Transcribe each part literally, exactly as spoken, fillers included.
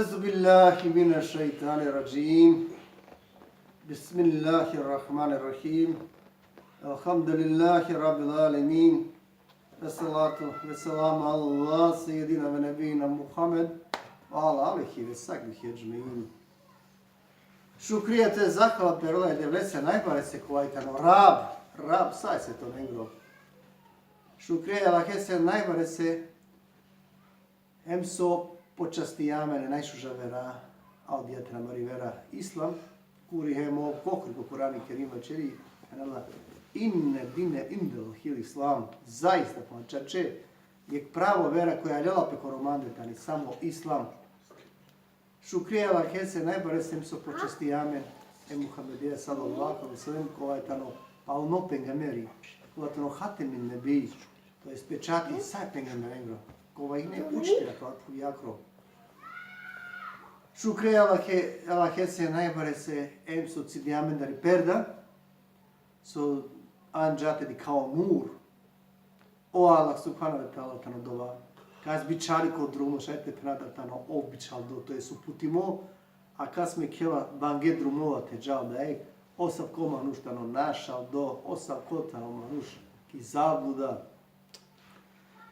أعوذ بالله من الشيطان الرجيم. بسم الله الرحمن الرحيم. الحمد لله رب العالمين. والصلاة والسلام على سيدنا ونبينا محمد وعلى آله وصحبه أجمعين. Šukrija, to jest zahvala, perela e Devlese najbarese, kova i tano Rab, Rab sa e svetonengro. Šukrija e Allahese najbarese, hem so počasti amen e najšuža vera, a odija tani amari vera Islam, kuri hem ov kokri ko Kurani Kerim vaćeri, phenela: Inne dine indallahil Islam, zaista, pa čače, jek pravo vera koja lela pe koro mande tani samo Islam. Šukrija e Allahese najbarese hem so počasti amen e Muhammedija sallallahu alejhi ve sellem, kova i tano palno pejgamberi, kova tano hatemin nebi, to jest pečati sa e pejgamberengro, kova ine učitelj ko phujakro. Šukrija e Allahe-, Allahese najbarese hem so cidi amendar i perda, so anđa te dikha o nur. O Allah subhanehu ve teala tano dova. Kas bičhali ko drumo, šaj te phena da tano ov bičhaldo, to jest uputimo, a kas mekhela bange drumova te džal da e, osavko manuš tano našaldo, osavko tano manuš ki zabluda.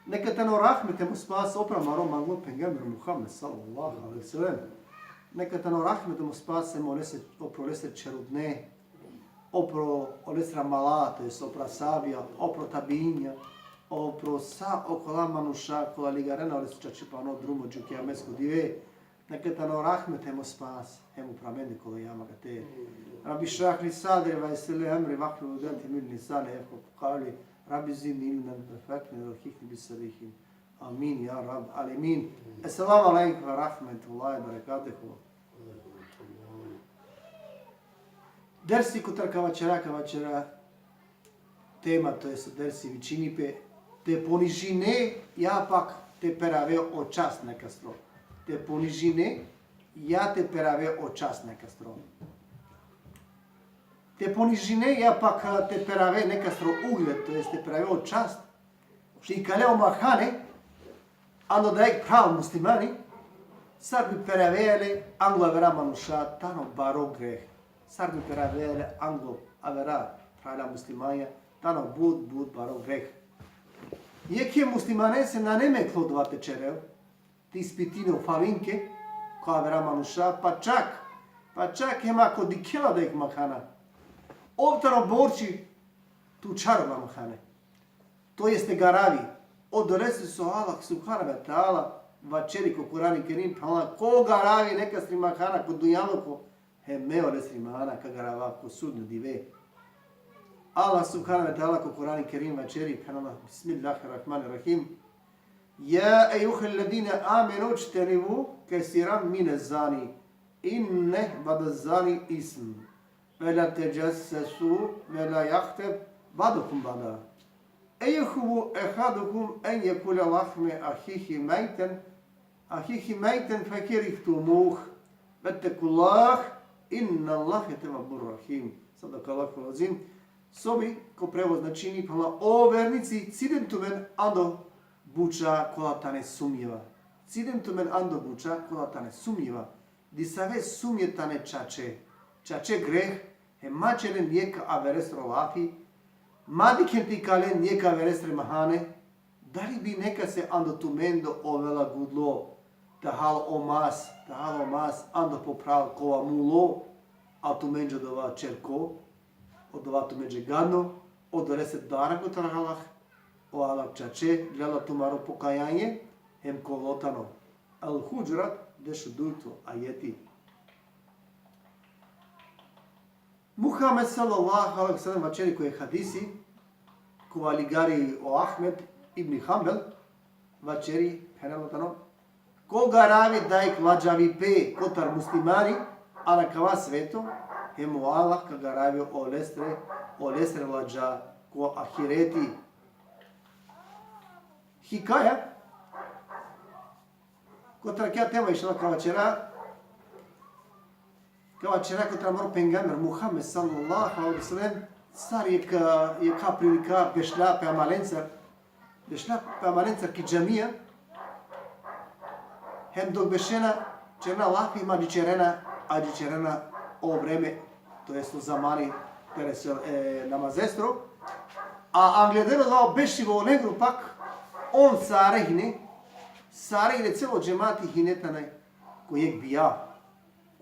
Neka tano rahmet hem o spas opro amaro manglo pejgamber Muhammed sallallahu alejhi ve sellem. Neka tano rahmet hem o spas hem olese, opro olese čerutne, opro olesra mala, to jest opro ashabija, opro tabiinja, opro sa okola manuša kola ligarena olese čačipano drumo dži kijamesko dive. Neka tano rahmet hem o spas hem upro amende kola hijam akate. Rabbi šrah li sadri ve jessir li emri vahlul ukdeten min lisani jefkahu kavli. Rabbi zidni ilmen ve fehmi ve elhikni bis salihin. Amin, ja Rab alemin. Esselamu alejkum ve rahmetullahi ve berekatuhu. Dersi kotar ka vaćera, ka vaćera tema, to jest dersi vičini pe: Te ponižine, ja pak te perave o čast nekasro. Te ponižine, ja te perave o čast nekasro. Te ponižine, ja pak te perave nekasro ugled, to jest te perave o čast. Te ikale o mahane ando dajek phral muslimani, sar bi peravea le anglo avera manuša, tano baro greh. Sar bi peravea le anglo avera phrala muslimanja, tano but, but baro greh. Jekhe muslimanese nane meklo dova te ćerel, te ispitini o falinke ko avera manuša, pa čak, pa čak hem ako dikhela dajek mahana, ov tano borči te učhari ola mahane. To jest te garavi. Odolese so Allah subhanehu ve teala vaćeri ko Kurani Kerim, phenela: Ko garavi nekasri mahana ko dunjaluko, hem me olesri mahana ka garava ko sudno dive. Allah subhanehu ve teala ko Kurani Kerim vaćeri, phenela: Bismillahirrahmanirrahim. Ja ejjuhellezine amenu džtenibu kesiran minez zani, inne badez zani ism. Ve la tedžessesu ve la jahteb badukum bada. Ejuhibbu ehadukum en jekule lahme ahihi mejten, ahihi mejten fekerihtumuh. Vettekullah, innallahe tevvabur rahim. Sadakallahul azim. So bi ko prevod značini, phenela: O vernici, ciden tumen ando buća kola tane sumnjiva. Ciden tumen ando buća kola tane sumnjiva. Disave sumnje tane čače, čače greh, hem ma ćeren jekh averesro lafi, ma dikhen te ikalen jekh averesre mahane, dali bi nekase ando tumende ovela gudlo te hal o mas, te hal o mas ando po phral kova mulo, a tumenđe odova čerko, odova tumenđe gadno, odolese dara kotar halah, o Allah čače lela tumaro pokajanje, hem kovlo tano. El-Hudžurat, dešudujto ajeti. Muhammed sallallahu alejhi ve sellem vaćeri ko jekh hadisi, kova ligari o Ahmed ibn Hanbel, vaćeri, phenela tano: Ko garavi dajek ladžavipe kotar muslimani ano kava sveto, hem o Allah ka garavi olesre, olesre ladža ko ahireti. Hikaja, kotar akaja tema, inšallah, ka vaćera, ka vaćera kotar amaro pejgamber Muhammed sallallahu alejhi ve sellem, sar jekh, jekha prilika bešla pe amalencar, bešla pe amalencar ki džamija, hem dok bešena, Ćerena lafi hem adžićerena, adžićerena o vreme, to jest o zamani, teresel, e, namazestro. A angleder odova o bešivo negro pak, on sare hine, sare hine, celo džemati hine tane ko jekh bijav.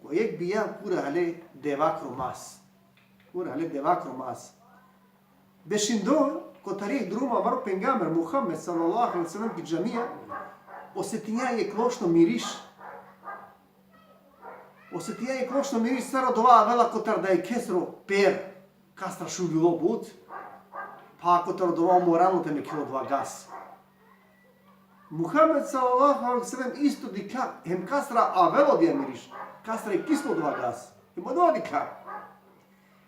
Ko jekh bijav kuri hale deva kro mas. Kuri hale deva kro mas. Bešindo kotar jekh drumo amaro pejgamber Muhammed sallallahu alejhi ve sellem ki džamija, osetinđa jekh lošno miriš. Osetinđa jekh lošno miriš, sar odova avela kotar dajekesro per, kastar šuvilo but, pa kotar odova moralo te mekhel odova gas. Muhammed sallallahu alejhi ve sellem isto dikha, hem kastar avela odija miriš, kastar ikislo odova gas. Hem odova dikha.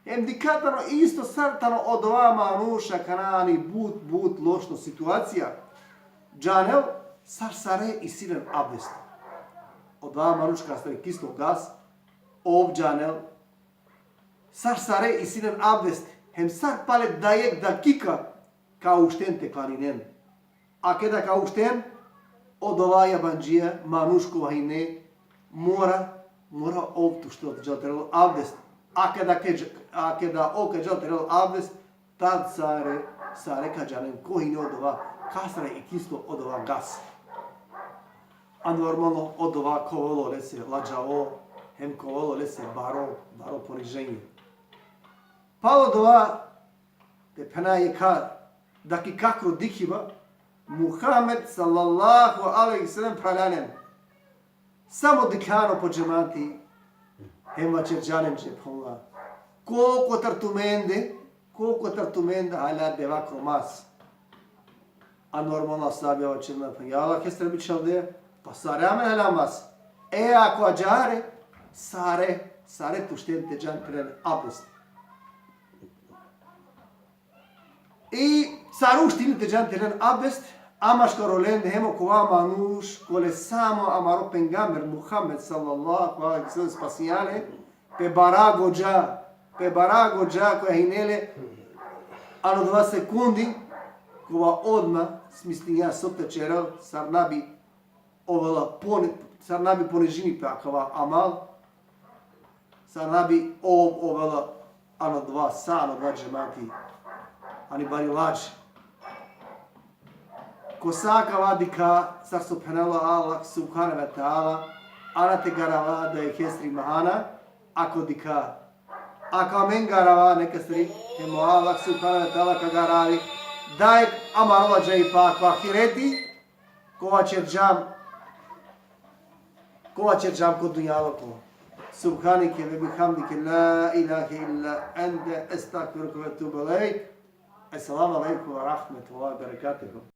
Hem dikha tano isto sar tano odova manuš akana ani but, but lošno situacija. Džanel sar sare isi len abdest. Odova manuš kastar ikislo gas, ov džanel sar sare isi len abdest, hem sar pale dajekh dakika ka ušten te klaninen. A keda ka ušten, odova jabandžija manuš kova hine, mora, mora ov te uštel te džal te lerel abdest. A keda ke, a keda ov ka džal te lerel abdest, tad sare, sare ka džanen ko hine odova, kastar ikislo odova gas. A normalno odova ka ovel lese ladžavo, hem ka ovel lese baro, baro poniženje. Palo odova, te phena jekha dakika kro dikhiba, Muhammed sallallahu alejhi ve sellem, phralalen, samo dikhljan po džemati, hem vaćerđa lenđe, phenđa: Ko kotar tumende, ko kotar tumende hala deva kro mas? A normalno ashabija vaćerena, phenđa: Ja Allahesre bičhalde, pa sare amen hala mas. E, ako ađahar e, sare, sare te ušten te džan te len abdest. I sare uštini te džan te len abdest, a maškaro lende hem okova manuš, kole samo amaro pejgamber Muhammed sallallahu alejhi ve sellem spasinđa le, pe bara godža, pe bara godža koja hine le, ano dova sekundi, kova odma smislinđa so te ćerel, sar na bi ovela poni-, sar na bi ponižini pe akava amal, sar na bi ov ovela ano dova sa, ano dova džemati, ani bari ladž. Ko sa akava dikha, sar so phenela Allah subhanehu ve teala, ana te garava dajekesri mahana, ako dikha. Ako amen garava nekasri, hem o Allah subhanehu ve teala ka garavi dajek amaro ladžaipa ko ahireti, kova ćerđam, kova ćerđam ko dunjaluko. Subhaneke ve bihamdike, la ilahe illa ente, estagfiruke ve etubu ilejk. Esselamu alejkum ve rahmetullahi ve berekatuhu.